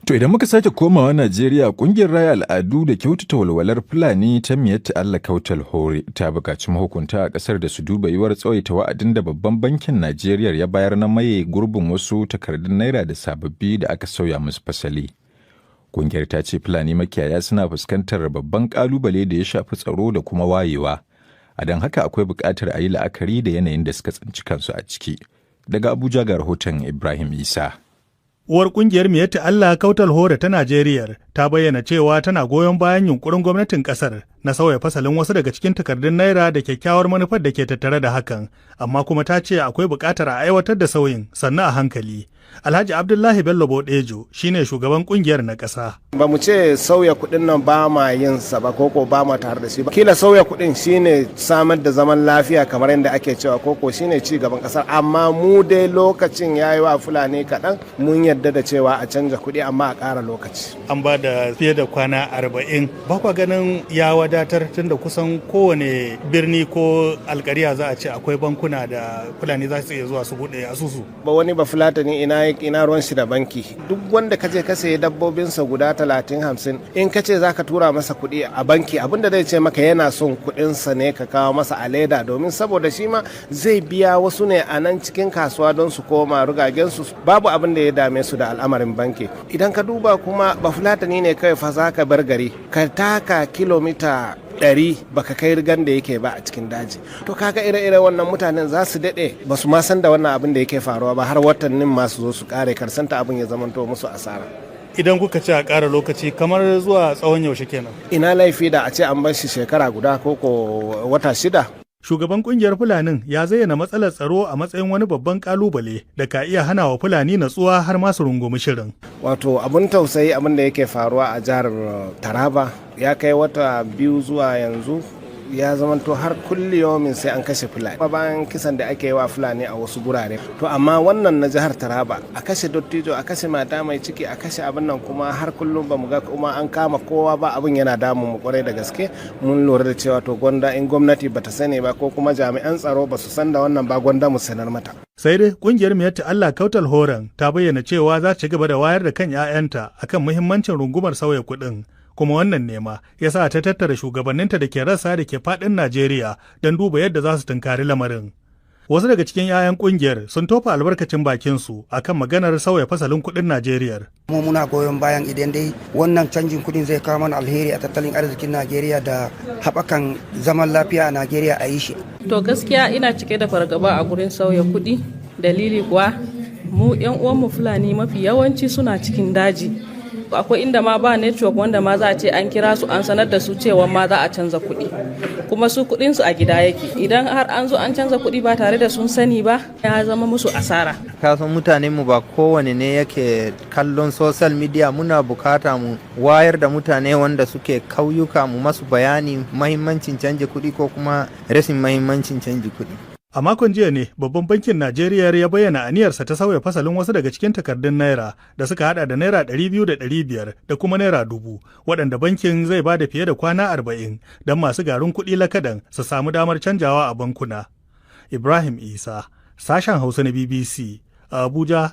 To idan muka sake komawa Najeriya, kungiyar raya al'adu da kyautata walwalar Fulani ta Miyetti Allah Kautal Hore ta buƙaci mahukunta a ƙasar da su duba yiwuwar tsawaita wa'adin da babban bankin Najeriya ya bayar na maye gurbin wasu takardun naira da sababbi da aka sauya musu fasali. Kungiyar ta ce Fulani makiyaya suna fuskantar babban ƙalubale da ya shafi tsaro da kuma wayewa. A don haka akwai buƙatar a yi la'akari da yanayin da suka tsinci kansu a ciki. Daga Abuja ga rahoton Ibrahim Isa. Uwar kungiyar Miyetti Allah Kautal Hore ta Najeriya ta bayyana cewa tana goyon bayan yunkurin gwamnatin kasar na sauya fasalin wasu daga cikin takardun naira da kyakkyawar manufar da ke tattare da hakan, amma kuma ta ce akwai buƙatar a aiwatar da sauyin sannu a hankali. Alhaji Abdullahi Bello Bodejo shine shugaban kungiyar na ƙasa. Ba mu ce sauya kuɗin nan ba ma yin sa ba koko ba ma tare da shi ba. Kila sauya kuɗin shine samar da zaman lafiya kamar yadda ake cewa, koko shine ci gaban ƙasar, amma mu dai lokacin yayi wa Fulani kaɗan. Mun yadda da cewa a canza kuɗi, amma a ƙara lokaci. An ba da fiye da kwana 40, ba kwa ganin ya wadatar, tunda kusan kowane birni ko alkariya za a ce akwai bankuna da Fulani za su iya zuwa su buɗe asusu? Ba wani ba Fulatani ina ruwan shi da banki? Duk wanda ka je ka sayi dabbobinsa guda 30, 50, in ka ce za ka tura masa kuɗi a banki, abinda zai ce maka yana son kuɗinsa ne ka kawo masa a leda, domin saboda shi ma zai biya wasu ne a nan cikin kasuwa don su koma rugagensu. Babu abin da ya dame su da al'amarin banki. Idan ka duba kuma, ba Fulatani ne kai fa za ka bar gari ka taka kilomita 100 baka kai rigan da yake ba a cikin daji. To kaga ire-ire wannan mutanen za su daɗe ba su ma san da wannan abin da yake faruwa ba, har watannin masu zo su kare, karsanta abin ya zamanto musu asara. Idan kuka ce a ƙara lokaci, kamar zuwa tsawon yaushe kenan? Ina laifi da a ce an bar shi shekara guda ko wata 6? Shugaban kungiyar Fulanin ya zayyana matsalar tsaro a matsayin wani babban kalubale da ka iya hana wa Fulani natsuwa har ma su rungumi shirin. Wato abun tausayi, abin da yake faruwa a jihar Taraba ya kai wata 2 zuwa yanzu, ya zamanto har kulliyomin sai an kashe Fulani, bayan kisan da ake yi wa Fulani a wasu gurare. To amma wannan na jihar Taraba, a kashe dottijo, a kashe mata mai ciki, a kashe abin nan, kuma har kullum ba mu ga kuma an kama kowa ba. Abin yana damun mu kwarai da gaske. Mun lura da cewa to gwanda in gwamnati bata sani ba, ko kuma jami'an tsaro ba su san da wannan ba, gwanda mu sanar mata. Sai dai kungiyar Miyetti Allah Kautal Horen ta bayyana cewa za ta ci gaba da wayar da kan 'ya'yanta akan muhimmancin rungumar sauya kuɗin, kuma wannan nema ya sa ta tattara shugabanninta da ke rassa da ke faɗin Najeriya don duba yadda za su tunkari lamarin. Wasu daga cikin 'ya'yan kungiyar sun tofa albarkacin bakinsu akan maganar sauya fasalin kuɗin Najeriya. Mu muna goyon bayan idan dai wannan canjin kuɗin zai kawo mana alheri a tattalin arzikin Najeriya da haɓakan zaman lafiya a Najeriya, a yi shi. To gaskiya ina cike da fargaba a gurin sauya kuɗi. Dalili kuwa, mu 'yan uwanmu Fulani mafi yawanci suna cikin daji. Akwai inda ma ba network wanda ma za a ce an kira su an sanar da su cewa ma za a canza kuɗi, kuma su kuɗin su a gida yake. Idan har an zo an canza kuɗi ba tare da sun sani ba, ya zama musu asara. Kasan mutanen mu ba kowane ne yake kallon social media. Muna bukata mu wayar da mutane wanda suke kauyuka, mu masu bayani mahimmancin canje kuɗi ko kuma rashin mahimmancin canji kuɗi. A makon jiya ne babban bankin Najeriya ya bayyana aniyarsa ta sauya fasalin wasu daga cikin takardun naira da suka hada da naira 200 da 500 da kuma naira 1000, waɗanda bankin zai ba da fiye da kwana 40 don masu garin kuɗi lakadan su samu damar canjawa a bankuna. Ibrahim Isa, sashen Hausa na BBC, a Abuja.